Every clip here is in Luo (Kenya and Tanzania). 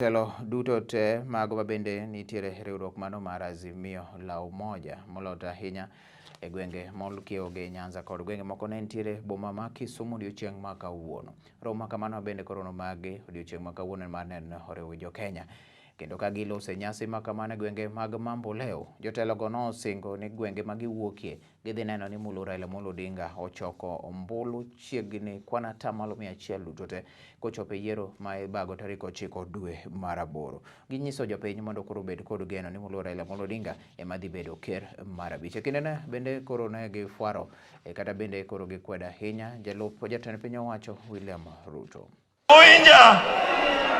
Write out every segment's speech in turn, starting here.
Jotelo duto te mago mabende nitiere e riwruok mano mar Azimio la Umoja moloyo to ahinya e gwenge molkiewo gi Nyanza kod gwenge moko ne nitiere boma ma Kisumu odiochieng' ma kawuono. Romo ma kamano bende koro nomagi odiochieng' ma kawuono mar neno oriwo jo Kenya. Kendo ka giloso e nyasi ma kamano e gwenge mag Mamboleo, jotelogo nosingo ni gwenge ma giwuokie Gidhi neno ni Mulu Raila Amolo Odinga ochoko ombulu chiegni kwan atamalo 100 duto te kochopo e yiero ma ibago tarik 9 dwe mar aboro. Ginyiso jopiny mondo koro obed kod geno ni Mulu Raila Amolo Odinga ema dhi bedo ker mar abich. E kindeno bende koro ne gifwaro kata bende koro gikwedo ahinya jalup jatend piny owacho William Ruto. Uwinja,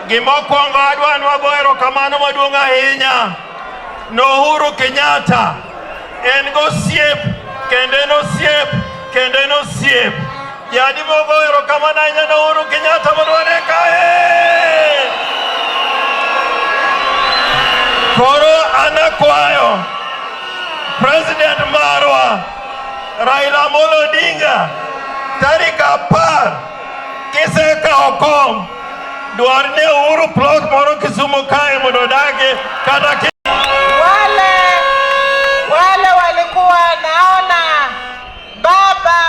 gima okwongo adwa ni wago erokamano maduong' ahinya ne Uhuru Kenyatta. En gosiep kendo en osiep kendo en osiep. Jadi mogo erokamano ahinya ne Uhuru Kenyatta mondo wane kae. Koro an akwayo President marwa Raila Amolo Odinga tarik 10 kisekawo kom dwar ne Uhuru plot moro Kisumu kae mondo odagi kata ki Wale walikuwa naona baba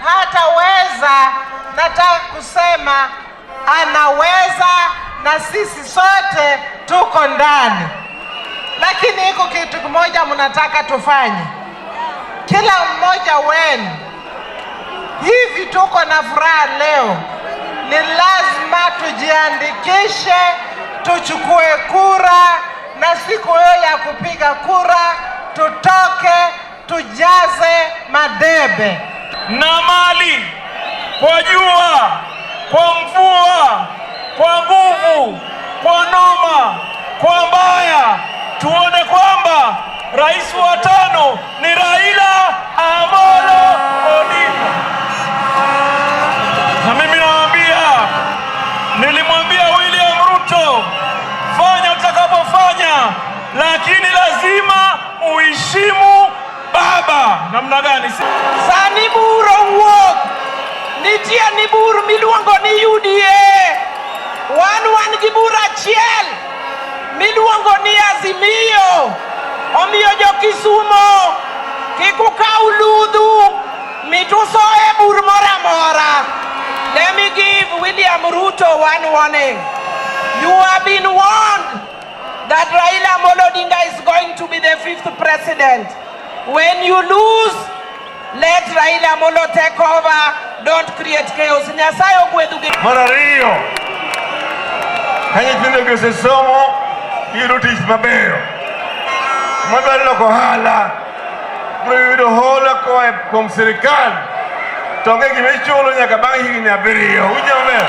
hataweza, nataka kusema anaweza, na sisi sote tuko ndani. Lakini iko kitu kimoja mnataka tufanye, kila mmoja wenu hivi tuko na furaha leo, ni lazima tujiandikishe, tuchukue kura, na siku hiyo ya kupiga kura tutoke tujaze madebe na mali, kwa jua, kwa mvua, kwa nguvu, kwa noma, kwa mbaya, tuone kwamba rais wa tano ni Raila Amolo Odinga. Na mimi nawaambia, nilimwambia William Ruto, fanya utakapofanya, lakini lazima uheshimu baba. Namna gani? Sani bur owuok, nitie ni bur miluongo ni UDA. Wan gi bur achiel miluongo ni Azimio. Omiyo jo Kisumo kik ukaw ludhu mitusoe bur moro amora. Let me give William Ruto one warning. You have been warned that Raila Amolo Odinga is going to be the 5th president. When you lose, let Raila Amolo take over. Don't create chaos. Nyasaye ogwedhu gi Mar ariyo, ka nyithindo gi osesomo, giyudo tich mabeyo. Madwaro loko ohala, biro yudo hola koa kuom sirikal, to onge gima ichulo nyaka bang' higni 7. Winjo maber?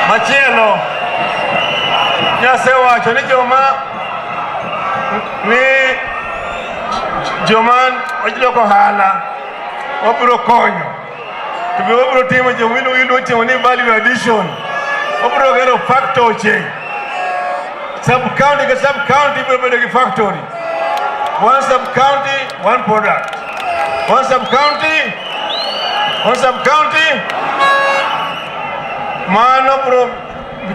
Machielo, nyasewacho ni joma loko ohala wabiro konyo, to be wabiro timo joma iluongo timo ni value addition, wabiro gero factory sub county ka sub county biro bedo gi factory, one sub county one product, one sub county one sub county. Mano biro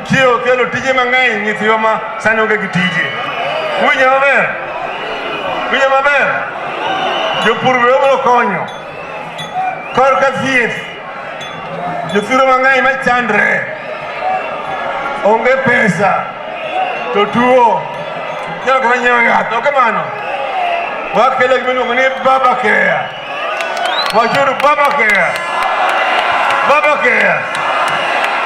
chiwo kelo tije mang'eny nyithiwa ma sani onge gi tije. Winjo maber? Winjo maber? Jopur be wabiro konyo korka thieth. Jothuro mang'eny machandre onge pesa to tuo nyalo kata nyiewo yath. Ok kamano, wakelo gima iluongo ni Baba Care. Wachuru Baba Care, Baba Care.